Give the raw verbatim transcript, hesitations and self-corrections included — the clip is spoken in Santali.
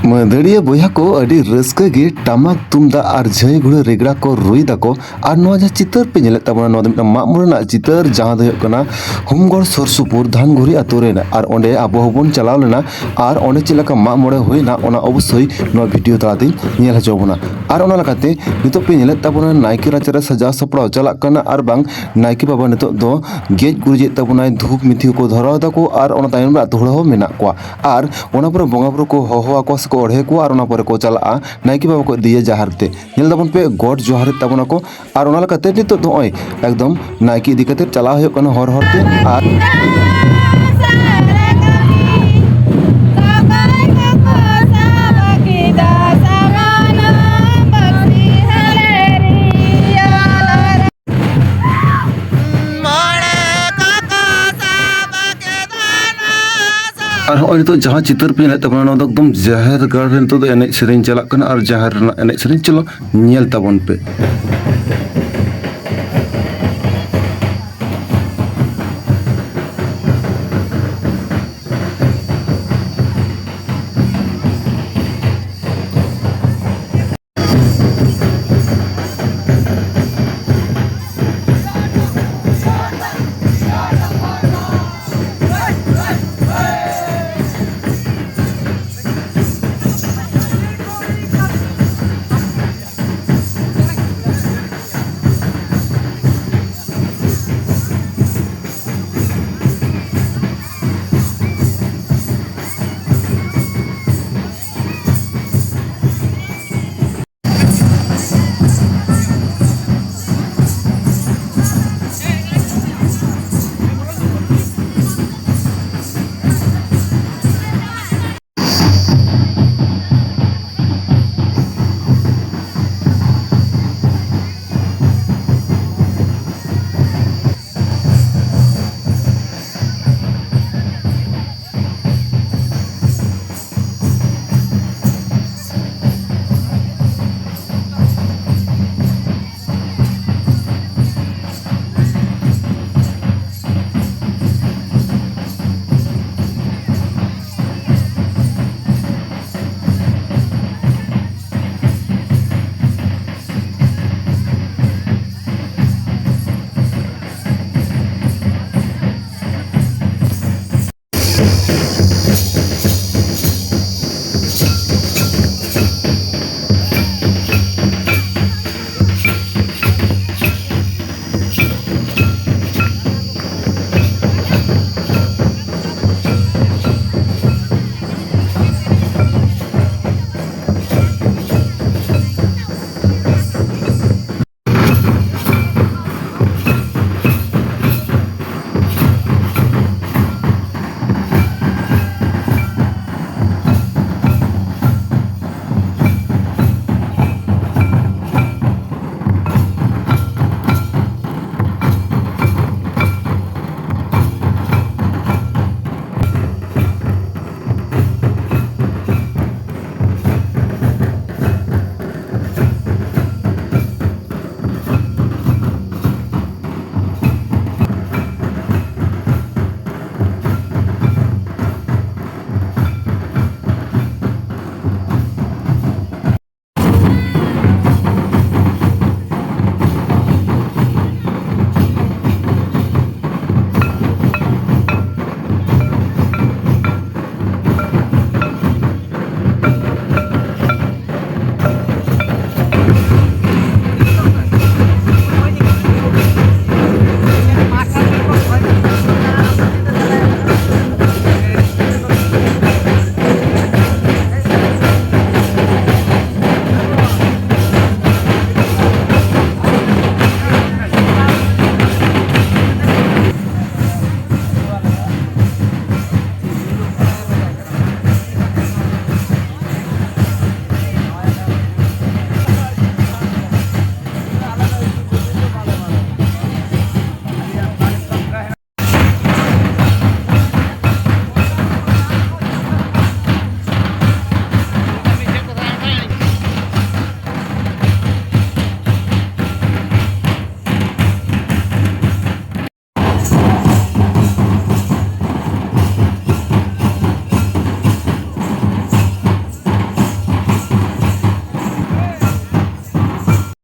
ᱢᱟᱹᱫᱟᱹᱲᱤᱭᱟᱹ ᱵᱚᱭᱦᱟ ᱠᱚ ᱟᱹᱰᱤ ᱨᱟᱹᱥᱠᱟᱹ ᱜᱮ ᱴᱟᱢᱟᱠ ᱛᱩᱢᱫᱟᱜ ᱟᱨ ᱡᱷᱟᱹᱭ ᱜᱷᱩᱲᱟᱹ ᱨᱮᱜᱽᱲᱟ ᱠᱚ ᱨᱩᱭ ᱫᱟᱠᱚ᱾ ᱟᱨ ᱱᱚᱣᱟ ᱡᱟᱦᱟᱸ ᱪᱤᱛᱟᱹᱨ ᱯᱮ ᱧᱮᱞᱮᱫ ᱛᱟᱵᱚᱱᱟ, ᱱᱚᱣᱟ ᱫᱚ ᱢᱤᱫᱴᱟᱝ ᱢᱟᱜ ᱢᱚᱬᱮ ᱨᱮᱱᱟᱜ ᱪᱤᱛᱟᱹᱨ, ᱡᱟᱦᱟᱸ ᱫᱚ ᱦᱩᱭᱩᱜ ᱠᱟᱱᱟ ᱦᱩᱢᱜᱚᱲ ᱥᱩᱨ ᱥᱩᱯᱩᱨ ᱫᱷᱟᱱᱜᱷᱩᱨᱤ ᱟᱛᱳ ᱨᱮᱱᱟᱜ᱾ ᱟᱨ ᱚᱸᱰᱮ ᱟᱵᱚ ᱦᱚᱸᱵᱚᱱ ᱪᱟᱞᱟᱣ ᱞᱮᱱᱟ, ᱟᱨ ᱚᱸᱰᱮ ᱪᱮᱫ ᱞᱮᱠᱟ ᱢᱟᱜ ᱢᱚᱬᱮ ᱦᱩᱭᱱᱟ, ᱚᱱᱟ ᱚᱵᱚᱥᱥᱳᱭ ᱱᱚᱣᱟ ᱵᱷᱤᱰᱤᱭᱳ ᱛᱟᱞᱟᱛᱮᱧ ᱧᱮᱞ ᱦᱚᱪᱚ ᱵᱚᱱᱟ᱾ ᱟᱨ ᱚᱱᱟ ᱞᱮᱠᱟᱛᱮ ᱱᱤᱛᱚᱜ ᱯᱮ ᱧᱮᱞᱮᱫ ᱛᱟᱵᱚᱱᱟ, ᱱᱟᱭᱠᱮ ᱨᱟᱪᱟᱨᱮ ᱥᱟᱡᱟᱣ ᱥᱟᱯᱲᱟᱣ ᱪᱟᱞᱟᱜ ᱠᱟᱱᱟ, ᱟᱨ ᱵᱟᱝ ᱱᱟᱭᱠᱮ ᱵᱟᱵᱟ ᱱᱤᱛᱚᱜ ᱫᱚ ᱜᱮᱡ ᱜᱩᱨᱤᱡᱮᱫ ᱛᱟᱵᱚᱱᱟᱭ, ᱫᱷᱩᱯ ᱢᱤᱛᱷᱤ ᱠᱚ ᱫᱷᱚᱨᱟᱣ ᱫᱟᱠᱚ, ᱟᱨ ᱚᱱᱟ ᱛᱟᱭᱚᱢ ᱨᱮ ᱟᱛᱳ ᱦᱚᱲ ᱦᱚᱸ ᱢᱮᱱᱟᱜ ᱠᱚᱣᱟ᱾ ᱟᱨ ᱚᱱᱟ ᱯᱚᱨᱮ ᱵᱚᱸᱜᱟ ᱵᱩᱨᱩ ᱠᱚ ᱦᱚᱦᱚ ᱟᱠᱚᱣᱟ ᱥᱮᱠᱚ ᱚᱲᱦᱮ ᱠᱚᱣᱟ, ᱟᱨ ᱚᱱᱟ ᱯᱚᱨᱮ ᱠᱚ ᱪᱟᱞᱟᱜᱼᱟ ᱱᱟᱭᱠᱮ ᱵᱟᱵᱟ ᱠᱚ ᱤᱫᱤᱭᱟ ᱡᱟᱦᱮᱨ ᱛᱮ᱾ ᱧᱮᱞ ᱫᱟᱵᱚᱱ ᱯᱮ, ᱜᱚᱰ ᱡᱚᱦᱟᱨᱮᱫ ᱛᱟᱵᱚᱱᱟ ᱠᱚ᱾ ᱟᱨ ᱚᱱᱟ ᱞᱮᱠᱟᱛᱮ ᱱᱤᱛᱚᱜ ᱫᱚ ᱱᱚᱜᱼᱚᱭ ᱮᱠᱫᱚᱢ ᱱᱟᱭᱠᱮ ᱤᱫᱤ ᱠᱟᱛᱮ ᱪᱟᱞᱟᱣ ᱦᱩᱭᱩᱜ ᱠᱟᱱᱟ ᱦᱚᱨ ᱦᱚᱨ ᱛᱮ᱾ ᱟᱨ ᱟᱨ ᱦᱚᱸᱜᱼᱚᱭ ᱱᱤᱛᱚᱜ ᱡᱟᱦᱟᱸ ᱪᱤᱛᱟᱹᱨ ᱯᱮ ᱧᱮᱞᱮᱫ ᱛᱟᱵᱚᱱᱟ, ᱱᱚᱣᱟ ᱫᱚ ᱮᱠᱫᱚᱢ ᱡᱟᱦᱮᱨ ᱜᱟᱲ ᱨᱮ ᱱᱤᱛᱚᱜ ᱫᱚ ᱮᱱᱮᱡ ᱥᱮᱨᱮᱧ ᱪᱟᱞᱟᱜ ᱠᱟᱱᱟ᱾ ᱟᱨ ᱡᱟᱦᱮᱨ ᱨᱮᱱᱟᱜ ᱮᱱᱮᱡ ᱥᱮᱨᱮᱧ, ᱪᱚᱞᱚ ᱧᱮᱞ ᱛᱟᱵᱚᱱ ᱯᱮ᱾